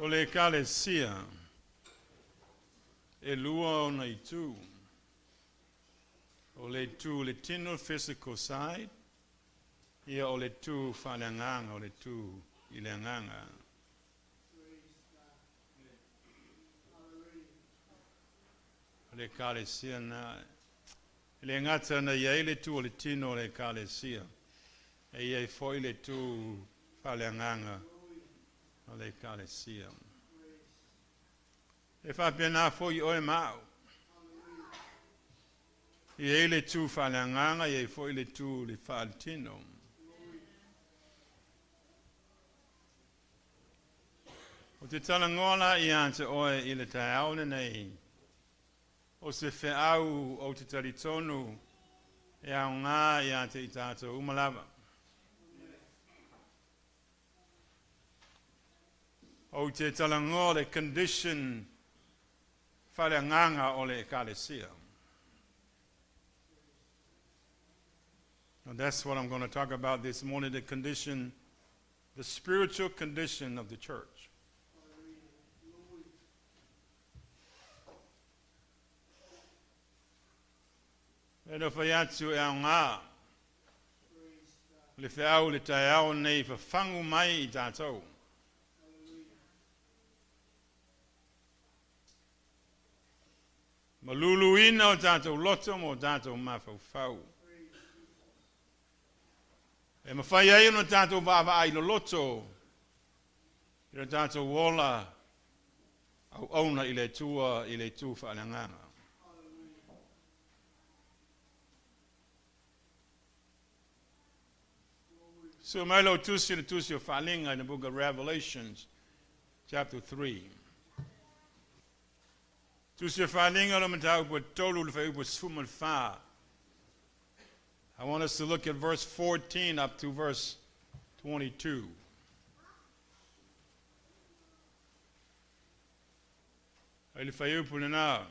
O le ekalesia, e lua ona itu. O le itu le tino, physical side, ia o le itu faaleagaga, o le itu i le agaga. O le ekalesia na, e le gata na i ai le itu o le tino o le ekalesia, e i ai foi le itu faaleagaga o le ekalesia. E faapena foi i oe ma au. E i ai le itu faaleagaga, e i ai foi le itu le faaletino. Ou te talanoa la ia te oe i le taeao lenei, o se feau ou te talitonu e aoga ia te i tatou uma lava. Ou te talanoa le condition faaleagaga o le ekalesia. Now that's what I'm going to talk about this morning, the condition, the spiritual condition of the church. E no whai atu e aoga le feau le taeao nei fafagu mai i tātou. Maluluina o tātou loto mo tātou mafaufau. E mawhai ai ona tātou vaavaai loloto i le tātou ola auauna i le Atua i le itu faaleagaga. Sue mai lau tusi le tusi o Faaliga in the book of Revelations chapter 3. Tusi o Faaliga le mataupu e tolu le fuaiupu 14. I want us to look at verse 14 up to verse 22. Ai le fuaiupu lena.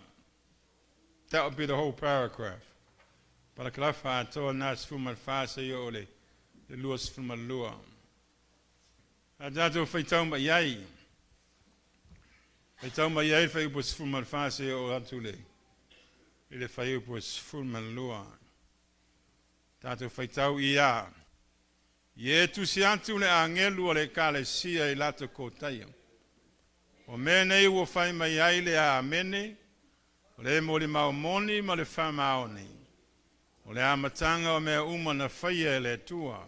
That would be the whole paragraph. Parakalafa atoa na 14 seia oo le 22. A tatou faitau mai ai. Faitau mai ai le fuaiupu 14 seia oo atu le i le fuaiupu 12. Tatou faitau ia. Ia e tusi atu le agelu o le ekalesia i Latakotaia. O mea nei ua fai mai ai le Amene, o le molimau moni ma le faamaoni, o le amataga o mea uma na faia e le Atua.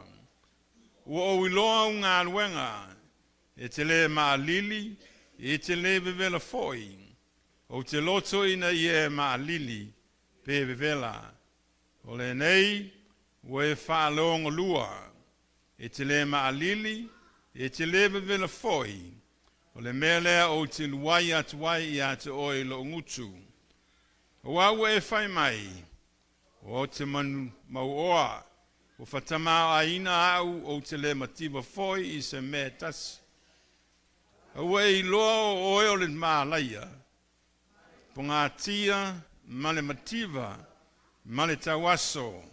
Ua ou iloa au galuega, e te le maalili, e te le vevela foi. Ou te loto ina ia e maalili pe vevela. O lenei ua e faalogo e te le maalili, e te le vevela foi. O le mea lea ou te luai atu ai ia te oe i lou gutu. Aua ua e fai mai, ou te manu mauoa, ua faatamaoaiga au ou te le mativa foi i se mea e tasi. A ua e iloa o oe o le malaia, pogatia ma le mativa ma le tauaso.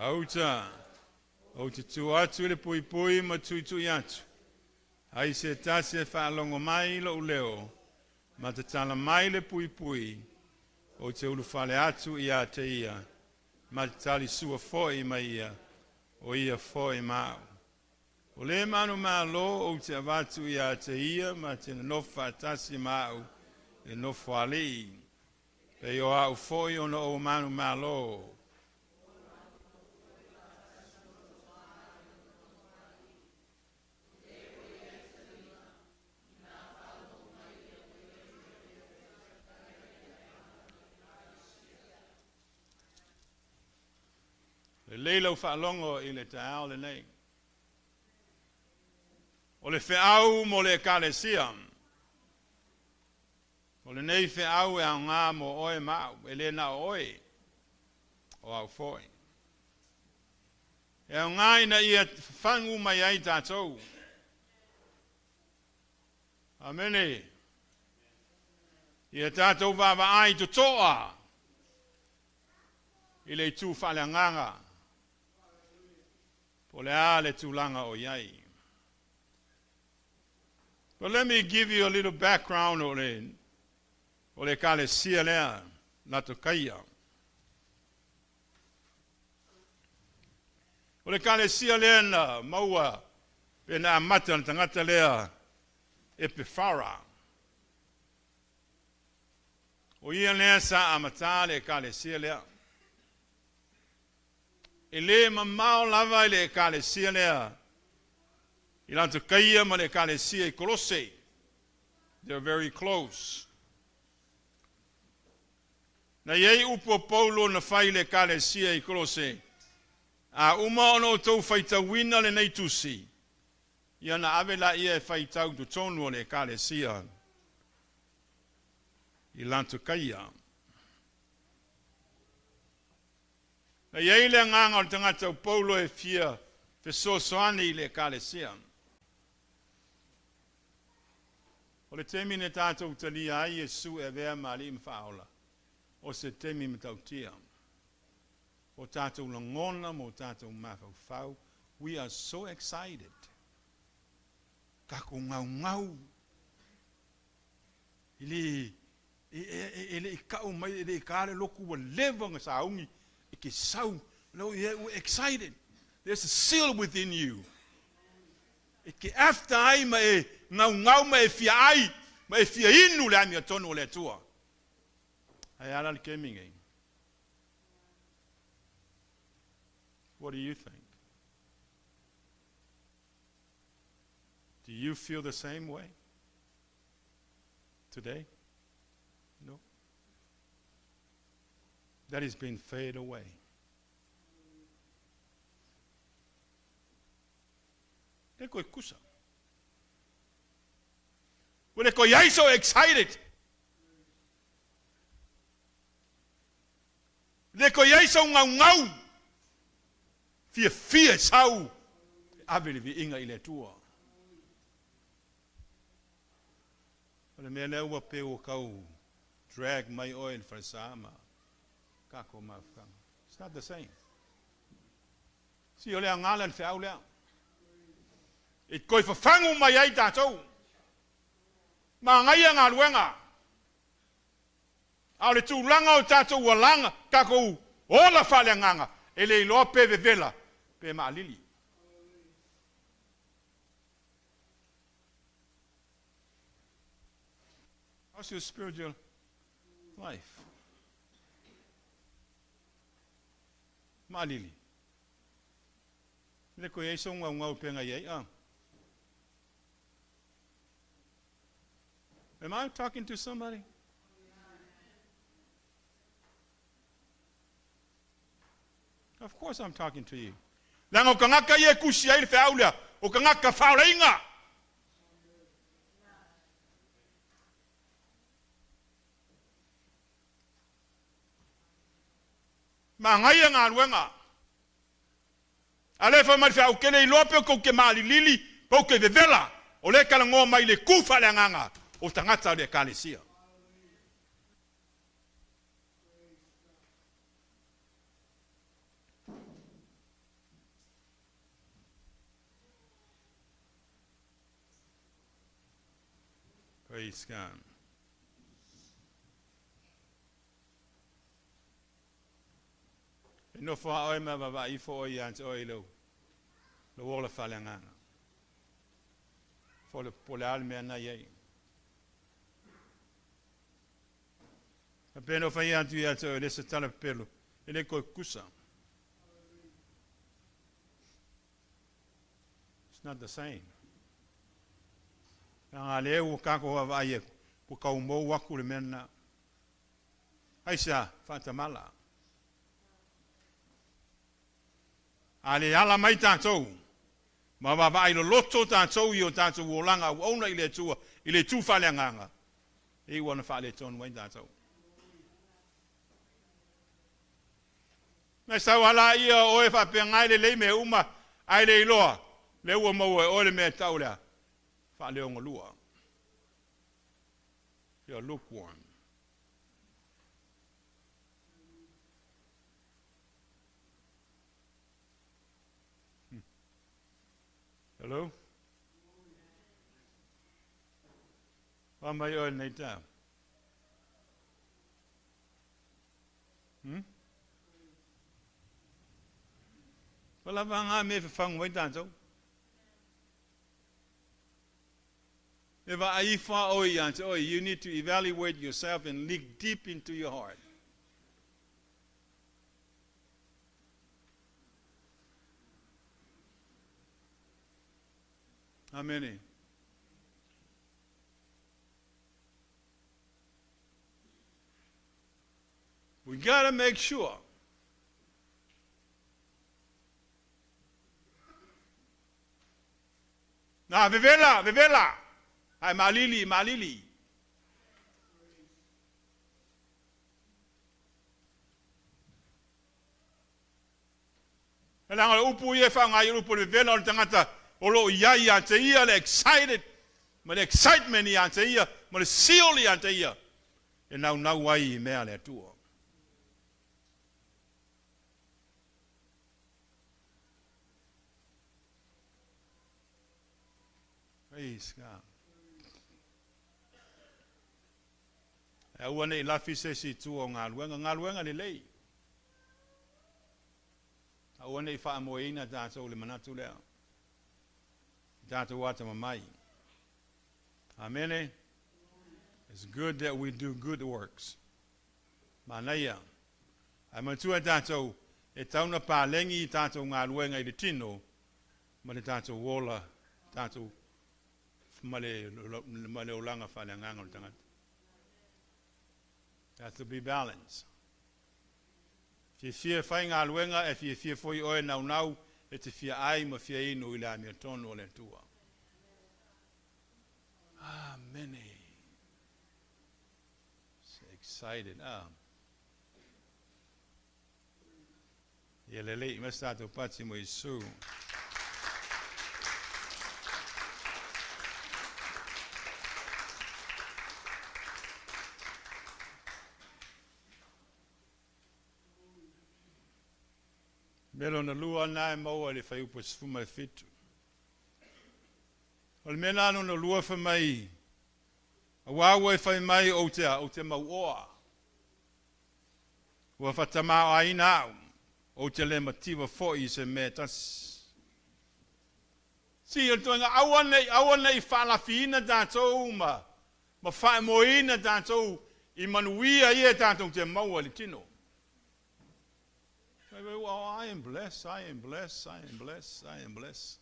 Auta, ou te tu atu i le puipui ma tuitui atu. Ai se tasi e faalogo mai i lou leo, ma tatala mai le puipui, ou te ulufale atu ia te ia, ma te talisua foi ma ia, o ia foi ma au. O le manumalo ou te avatu ia te ia ma te nonofo faatasi ma au e nofo alii. Pei o au foi ona ou manumalo. Lelei lau faalogo i le taeao lenei. O le feau mo le ekalesia. O lenei feau e aoga mo oe ma au, e le na o oe, o au foi. E aoga ina ia fafagu mai ai tatou. Amene. Ia tatou vaavaai totoa i le itu faaleagaga. Po o le a le tulaga o i ai. But let me give you a little background o le ekalesia lea, Laotokaia. O le ekalesia lea na maua pe na amata le tagata lea Epefara. O ia lea sa amata le ekalesia lea. E le mamao lava i le ekalesia lea i Laotokaia ma le ekalesia i Kolose. They're very close. Na iai upu o Paulo na fai le ekalesia i Kolose. A uma ona outou faitauina lenei tusi, ia na ave la ia e faitau totonu o le ekalesia i Laotokaia. Na iai le agaga o le tagata o Paulo e fia fesoasoani i le ekalesia. O le taimi na tatou talia ai Iesu e avea ma alii ma faaola, o se taimi matautia. O tatou lagona ma o tatou mafaufau, we are so excited. Takou gaugau. E le e le i kau mai, e le i ka le lotu ua leva ona sauni e te sau. No, yeah, we're excited. There's a zeal within you. E te after ai ma e gaugau ma e fia ai, ma e fia inu le amiotonu o le Atua. Ae a la le taimi nei. What do you think? Do you feel the same way today? No. That has been fade away. Le koe kusa. Ua le koe ai so excited. Le koe ai so ngaungau. Fia fia sau. Ave le viiga i le Atua. O le mea lea ua pe ua kau drag mai oe i le falesa ma kako mafutaga. It's not the same. Si o le aoga lea le feau lea. E toe fafagu mai ai tatou. Magaia galuega. A o le tulaga o tatou alaga, tatou ola faaleagaga, e le iloa pe vevela, pe maalili. How's your spiritual life? Maalili. Le koe ai so ngau ngau pe ngai ai. Ah. Am I talking to somebody? Of course I'm talking to you. Leaga o tagata ia e tusi ai le feau lea, o tagata faoleiga. Magaia galuega. A le fai mai le feau kele iloa pe o kou te maalilili, pe o te vevela, o le talanoa mai le tu faaleagaga o tagata o le ekalesia. Praise God. E nofo a oe ma vaavaai ifo oe ia te oe i lou, lou ola faaleagaga. Po le, po le a le mea na i ai. A pe no fai atu ia te oe le se tala pelo, e le koe kusa. It's not the same. Leaga lea ua kako vaavaai e ua kaumou aku le mea lena. Aisea, faatamala. A le ala mai tatou, ma vaavaai loloto tatou i o tatou olaga auauna i le Atua i le itu faaleagaga, e iu lava ina faaletonu ai tatou. Na sau lava laia o oe faapea e lelei mea uma, ae le iloa, lea ua maua e oe le mea e tau lea, faaleogalua. You are lukewarm. Hello? Fa mai oe nei ta. Ua lava ngā mea e fafagu ai tātou. E vaai ifo lava oe ia te oe. You need to evaluate yourself and look deep into your heart. Amene. We gotta make sure. Na vevela, vevela. Ae malili, malili. E leaga o le upu ia e faaaoga ai o le upu o le vevela o le tagata o lo o i ai ia te ia le excited ma le excitement ia te ia ma le seal ia te ia e naunau ai i mea a le Atua. Praise God. E aua ne i lafi se isi i tua o galuega, galuega lelei. Aua ne i faamoeina tatou i le manatu lea, i tatou atamamai. Amene. It's good that we do good works. Manaia. Ae manatua e tatou, e tau na palegi i tatou galuega i le tino ma le tatou ola, tatou ma le, ma le olaga faaleagaga o le tagata. It has to be balanced. Fiafia e fai galuega, e fiafia foi oe naunau e te fia ai ma fia inu i le amiotonu o le Atua. Amene. So excited. Ah. Ia lelei, ma se tatou pati mo Iesu. Mea lona lua na e maua i le fuaiupu 17. O le mea lena lona lua fai mai, auā ua e fai mai ou te a, ou te mauoa. Ua faatamaoaiina au, ou te le mativa foi i se mea e tasi. Si o le toega, aua ne i, aua ne i faalafiina tatou ma, ma faamoeina tatou i manuia ia e tatou te maua i le tino. Oh, I am blessed, I am blessed, I am blessed, I am blessed.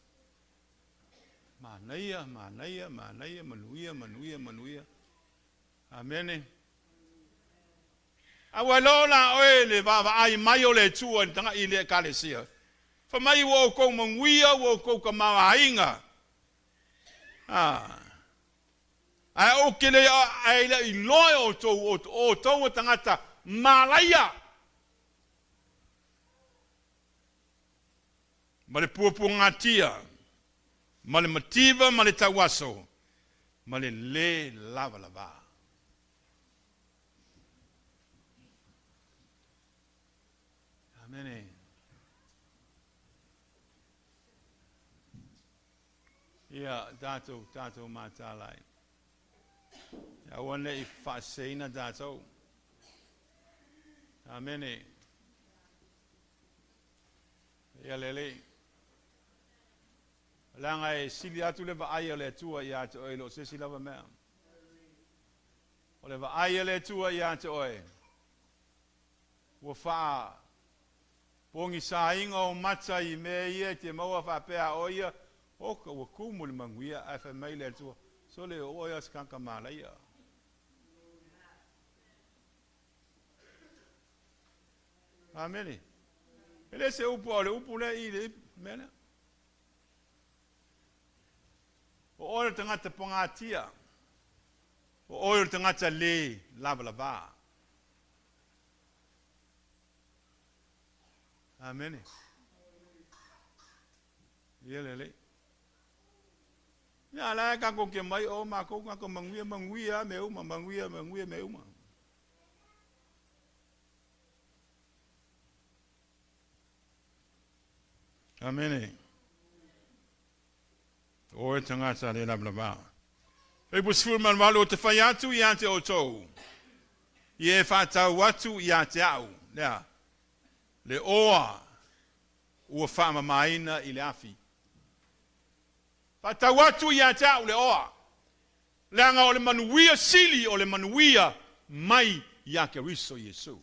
Manaia, manaia, manaia, manuia, manuia, manuia. Amene. A ua iloa la oe le vaavaai mai o le Atua i le tagata i le Ekalesia. Fai mai ua outou manuia, ua outou tamaoaiga. Ah. Ae ou te le ae le iloa e outou, o outou o tagata malaia. Ma le puapuagatia, ma le mativa ma le tauaso, ma le lē lavalavā. Amene. Ia, tatou, tatou mataala ai. Aua ne i faaseseina tatou. Amene. Ia lelei. Leaga e sili atu le vaai a le Atua ia te oe i lo se isi lava mea. O le vaai a le Atua ia te oe, ua faa pogisaina ou mata i mea ia e te maua faapea a oe ia, oka ua tumu i le manuia, ae fai mai le Atua, sole o oe lava o se tagata malaia. Amene. E le se upu a o le upu lea i le mea lea. O oe o le tagata pagatia. O oe o le tagata le lavalava. Amene. Ia lelei. Ia la ka ko ke mai o ma ko ka ko manguia manguia me uma manguia manguia me uma. Amene. O e tagata le lavalava. Fuaiupu 18 ou te fai atu ia te outou, ia e faatau atu ia te au, lea, le oa ua faamamaina i le afi. Faatau atu ia te au le oa, leaga o le manuia sili o le manuia mai ia Keriso Iesu.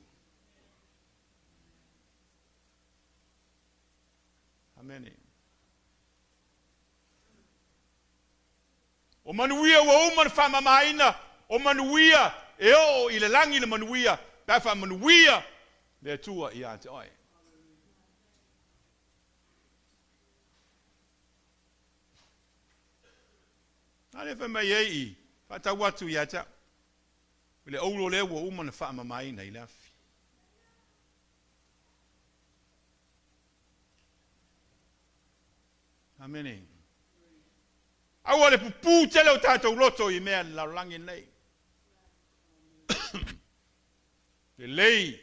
Amene. O manuia ua uma ona faamamaina, o manuia e oo i le lagi le manuia, pe a faamanuia le Atua ia te oe. A lea fai mai ai i, faatau atu ia te au, i le oulo lea ua uma ona faamamaina i le afi. Amene. Aua le pupū tele o tatou loto i mea le lalolagi lenei. Lelei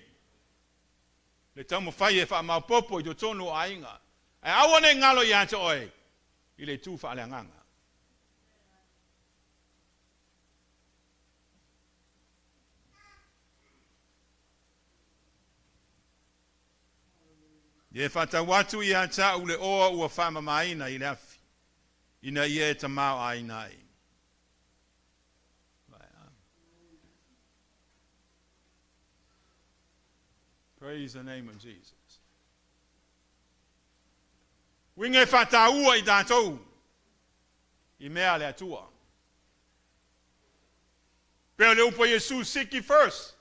le taumafai e faamaopoopo i totonu o aiga, ae aua ne i galo ia te oe i le itu faaleagaga. Ia e faatau atu ia te au le oa ua faamamaina i le afi, ina ia e tamaoaiina ai. Praise the name of Jesus. Uiga e faataua i tatou i mea a le Atua. Pei o le upu a Iesu, Seek ye first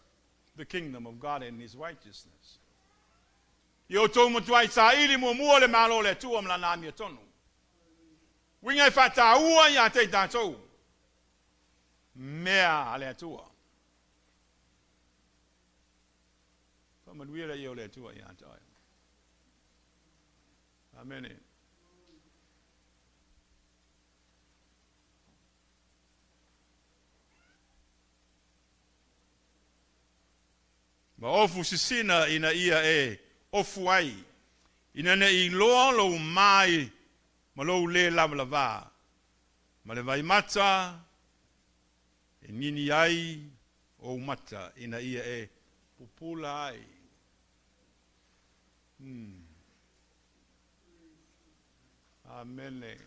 the kingdom of God and his righteousness. Ia outou matuai saili muamua le Malo o le Atua ma Lana amiotonu. Uiga e faataua ia te i tatou mea a le Atua. Faamanuia laia o le Atua ia te oe. Amene. Ma ofu sisina ina ia e ofu ai, ina ne i iloa lou mai ma lou le lavalava, ma le vaimata e nini ai ou mata ina ia e pupula ai. Hmm. Amene.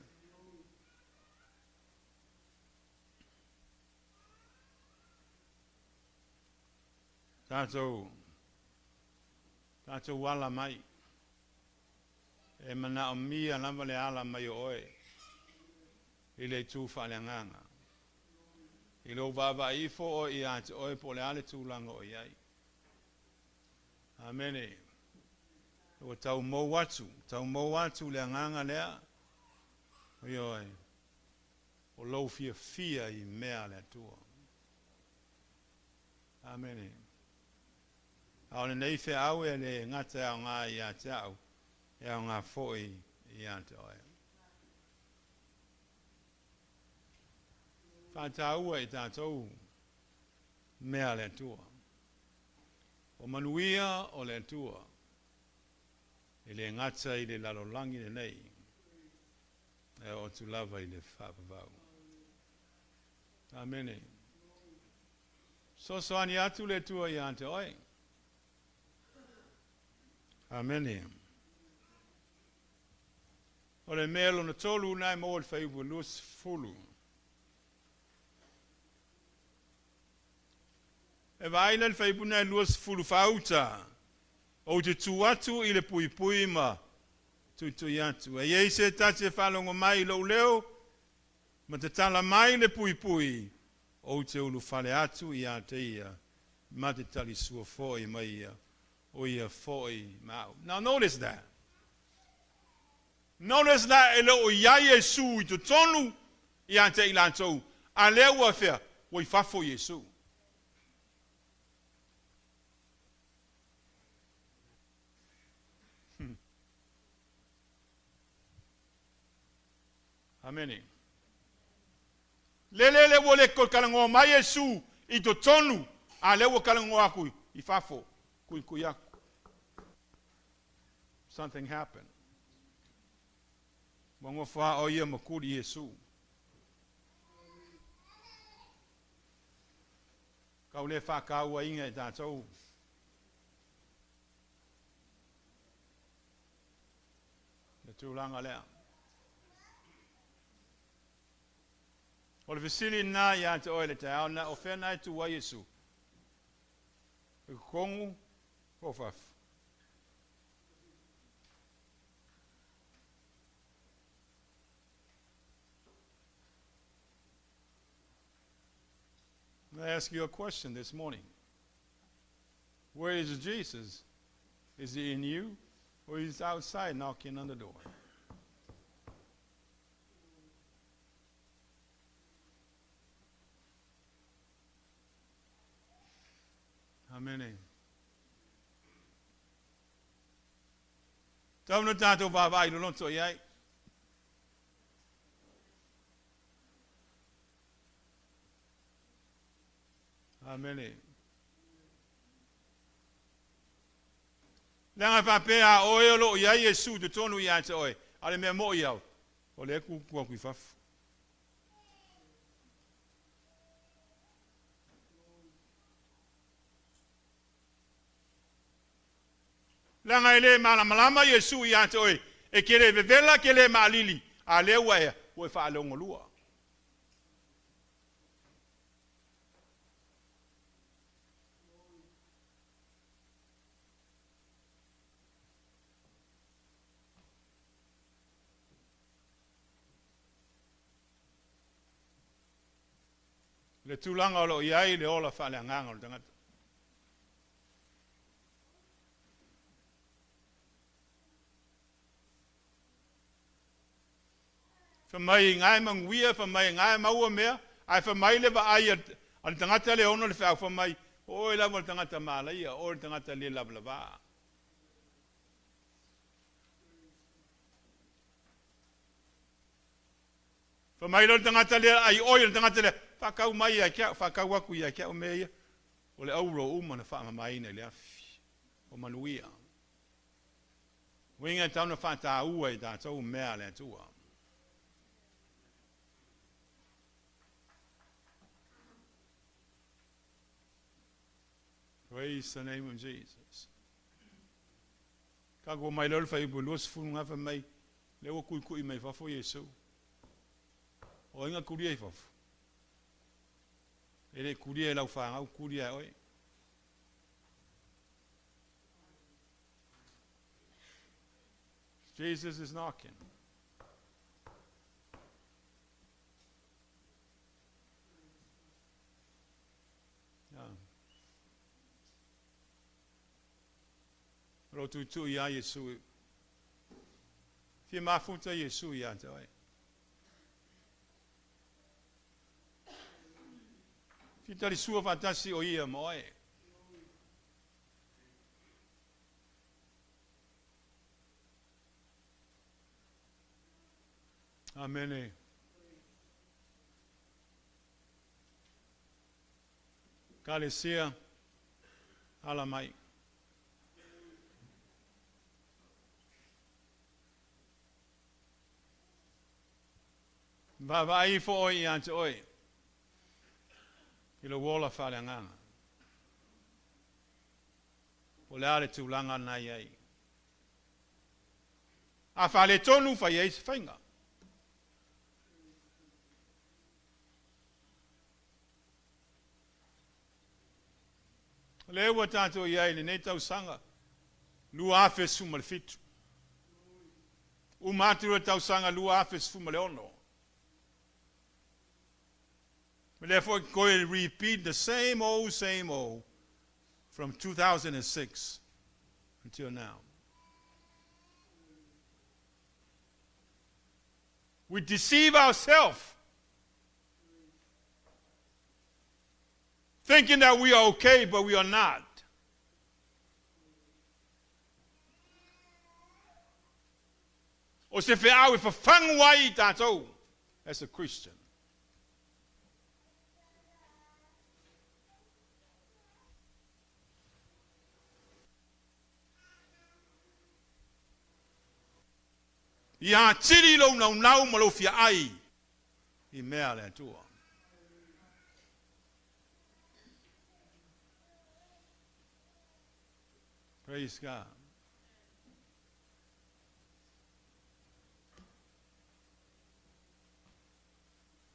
Tatou, tatou ala mai. E manaomia lava le ala mai o oe i le itu faaleagaga. I lou vaavaai ifo oe ia te oe po o le a le tulaga o i ai. Amene. Ua tau mou atu, tau mou atu le agaga lea. Ioe. O lou fiafia i mea a le Atua. Amene. A o lenei feau e le gata e aoga ia te au, e aoga foi ia te oe. Faataua i tatou mea a le Atua. O manuia o le Atua e le gata i le lalolagi lenei, e oo atu lava i le faavavau. Amene. Sosoani atu le Atua ia te oe. Amene. O le mea lona tolu na e maua i le fuaiupu 20. E vaai la i le fuaiupu lena e 20 faauta. Ou te tu atu i le puipui ma tuitui atu. E i ai se tasi e faalogo mai i lou leo ma tatala mai le puipui, ou te ulufale atu ia te ia, ma te talisua foi ma ia. O ia foi ma au. Now notice that. Notice that e le o i ai Iesu i totonu ia te i latou, a lea ua fea, ua i fafo Iesu. Amene. Lele le ua le kalagoa mai Iesu i totonu, a lea ua kalagoa aku i fafo, kuikui aku. Something happened. Ua ngofa o ia makuli Iesu. Kau le whakauainga e tātou. Le tulaga lea. O le fesili lena ia te oe le taeao na, o fea na e tu ai Iesu? I totonu po o fafo? I ask you a question this morning. Where is Jesus? Is he in you or is he outside knocking on the door? Amene. Tau na tātou vaavaai loloto i ai. Amene. Leaga e faapea a oe o lo o i ai Iesu i totonu ia te oe, a o le mea moʻi au, o lea e kukua aku i fafo. Leaga e le malamalama Iesu ia te oe, e ke le vevela, ke le maalili, a lea ua ea, ua e faaleogolua. Le tulaga o lo o i ai le ola faaleagaga o le tagata. Fai mai nga e manuia, fai mai nga e maua mea, ae fai mai le vaai a le tagata le ono le feau, fai mai, o oe lava le tagata malaia, o oe le tagata le lavalava. Fai mai loa le tagata lea, ai oe le tagata lea, faakau mai ia ke au, faakau aku ia ke au mea ia, o le auro uma na faamamaina i le afi, o manuia. Uiga e tatau ona faataua i tatou mea a le Atua. Praise the name of Jesus. Ka kua mai leo le whaipu 20 ngā wha mai, leo ua kuikui mai fafo Iesu. O inga kuria i fafo. E le kuria e lau whangau, kuria e oe. Jesus is knocking. Yeah. Lo tuitui iā Iesu. Fia mafuta Iesu ia te oe. Fia talisua faatasi o ia ma oe. Amene. Kalesia, ala mai. Vaavaai ifo oe ia te oe i lou ola faaleagaga. Po o le a le tulaga na i ai. A faaletonu, fai ai se faiga. O lea ua tatou i ai i lenei tausaga 2017. Uma atu le tausaga 2016. Ma lea foi toe repeat the same old, same old from 2006. Until now. We deceive ourselves thinking that we are okay, but we are not. O se feau e fafagu ai i tatou as a Christian. Ia atili lou naunau ma lou fia ai i mea a le Atua. Praise God.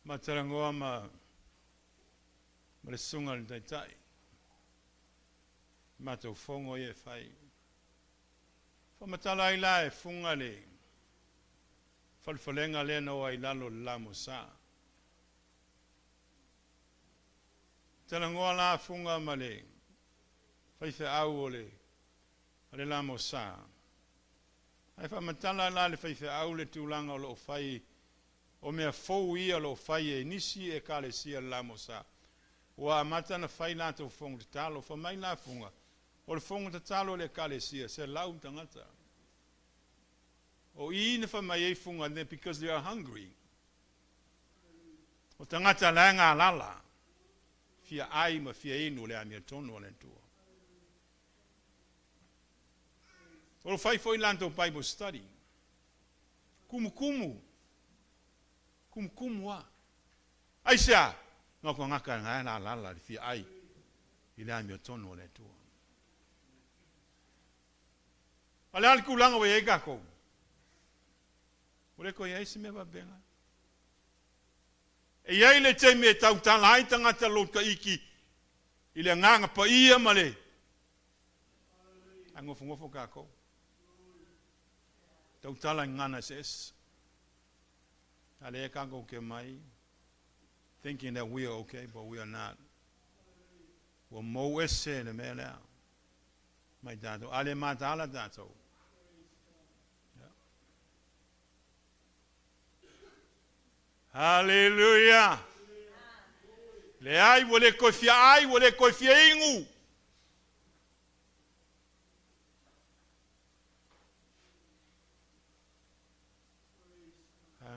Matalagoa ma ma le susuga i le Taitai, i matou fono ia e fai. Faamatala ai la e Fuga le falefalega lea na o ai i lalo o le la Mosa. Talanoa la Fuga ma le faifeau o le a le la Mosa. Ae faamatala la le faifeau le tulaga o lo o fai O mea fou ia o lo o fai e nisi Ekalesia le Lamosa. Ua amata ona fai latou fono tatalo. Fai mai la Fuga, O le fono tatalo a le Ekalesia, 100 tagata. O i na fai mai ai Fuga, they because they are hungry. O tagata la e galala, fia ai ma fia inu le amiotonu a le Atua. O lo fai foi latou Bible study. Kumukumu. Kumukumu a. Aisea? Na o tagata na e lalala le fia ai i le amiotonu o le Atua. A o le a le tulaga ua i ai tatou? Ua le toe i ai se mea faapena. E i ai le taimi e tautala ai tagata lotaiki i le agaga paia ma le ae nofonofo tatou. Tautala i gagana eseese. A lea tatou te omai thinking that we are okay but we are not. Ua mou ese le mea lea mai tatou. A le mataala tatou. Yeah. Hallelujah. Leai, ua le toe fia ai, ua le toe fia inu.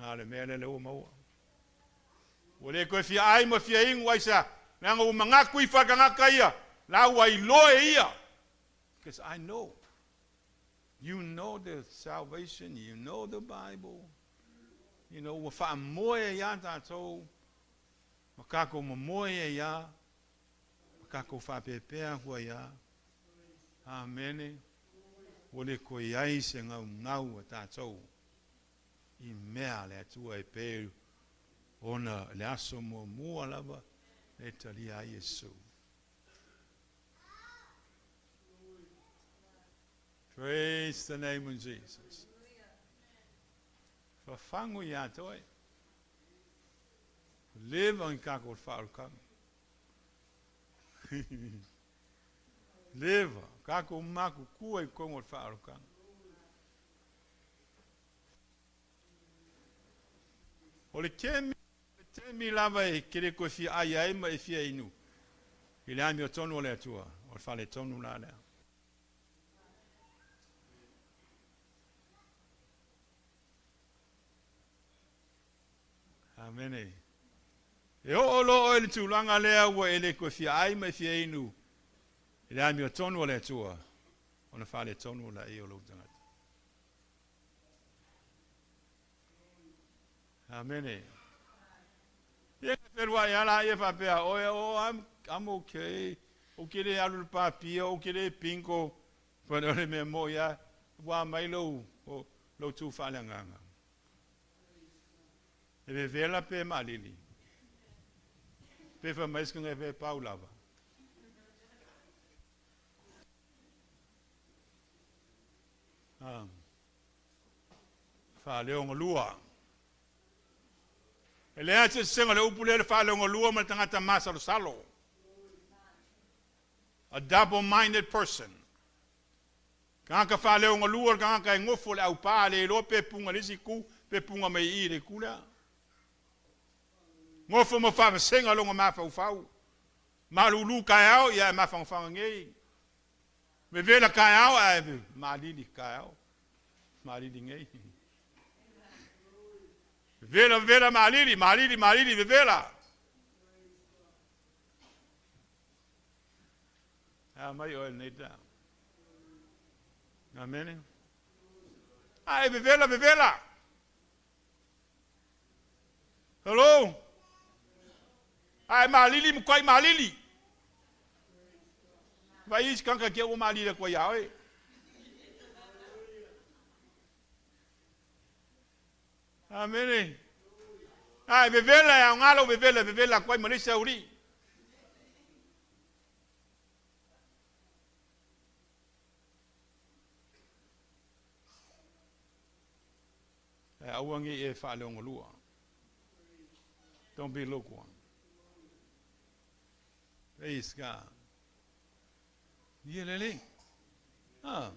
A le mea lea lea ua maua. Ua le toe fia ai ma fia inu aisea? Leaga ua manatu ifo a tagata ia, la ua iloa e ia. Because I know. You know the salvation, you know the Bible. You know, ua faamoe ai lava tatou, ma tatou momoe ai lava, ma tatou faapeapea atu ai lava. Amene. Ua le toe i ai se naunau a tatou i mea a le Atua e pei ona le aso muamua lava e talia ai Iesu. Praise the name of Jesus. Fafagu iā te oe. Leva i kako whaarukanga. Leva, kako maku kua i kongo o whaarukanga. O le kemi, le temi lava e kere koe fia ai ai ma e fia inu. I le amiotonu o le Atua, o le faletonu la lea. Amene. E oo loa oe i le tulaga lea ua e le toe fia ai ma e fia inu i le amiotonu a le Atua, ona faaletonu laia o lou tagata. Amene. Ia e feluai lava laia faapea, oe, oh, I'm, I'm okay. Ou te le alu i le papia, ou te le bingo. But o le mea moi lava, ua mai lou, lou tu faaleagaga. E vevela pe maalili. Pe fai mai se e pau lava. Ah. Faaleogalua. E leai se eseesega o le upu lea le faaleogalua ma le tagata masalosalo. A double-minded person. Tagata faaleogalua o le tagata e nofo i le aupā, le iloa pe puga i le isi itu, pe puga mai i i le itu lea. Nofo ma faavasega lona mafaufau. Malulu taeao, ia ae mafanafana nei. Vevela taeao, ae malili taeao. Malili nei. Vevela, vevela, malili, malili, malili, vevela. A mai oe lenei taeao. Amene. Ae vevela, vevela. Hello. Ae malili, matuai malili. Vai isi tagata te ua malili atu ai ia oe. Amene. Ae vevela e aoga lou vevela e vevela atu ai ma le isi aulii. Ae aua ne i e faaleogalua. Don't be lukewarm. Praise God. Ia lelei. Ah.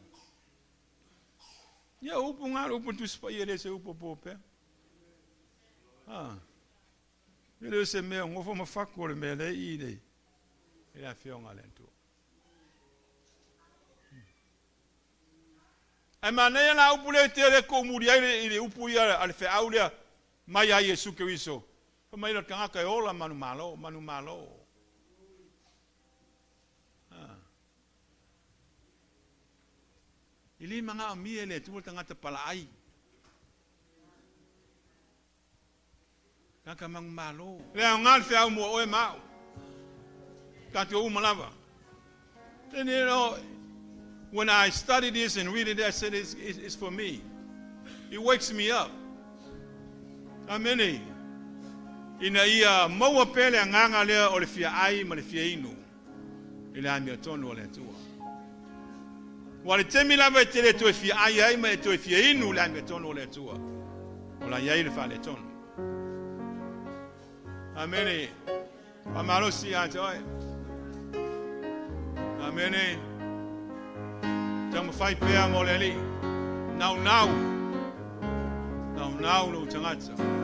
Ia upu ngā upu Tusi Paia le se upu po pea. Ah. E le o se mea gofo ma fako o le mea lea i le i le afioga a le Atua. Ae manaia la upu lea e tele kou muli ai le, i le upu ia a le feau lea mai ia Iesu Keriso. Fai mai le tagata e ola manumalo, manumalo. Ah. E le manaomia e le Atua le tagata palaai. Tagata manumalo. Le aoga le feau mo oe ma au. Tatou uma lava. Then when I study this and read it, I said it's for me. It wakes me up. Amene. Ina ia maua pea le agaga lea o le fia ai ma le fia inu i le amiotonu o le Atua. Ua le taimi lava e te le toe fia ai ai ma e toe fia inu i le amiotonu o le Atua, o la i ai le faaletonu. Amene. Faamalosi ia te oe. Amene. Taumafai pea mo le Alii. Naunau. Naunau lou tagata.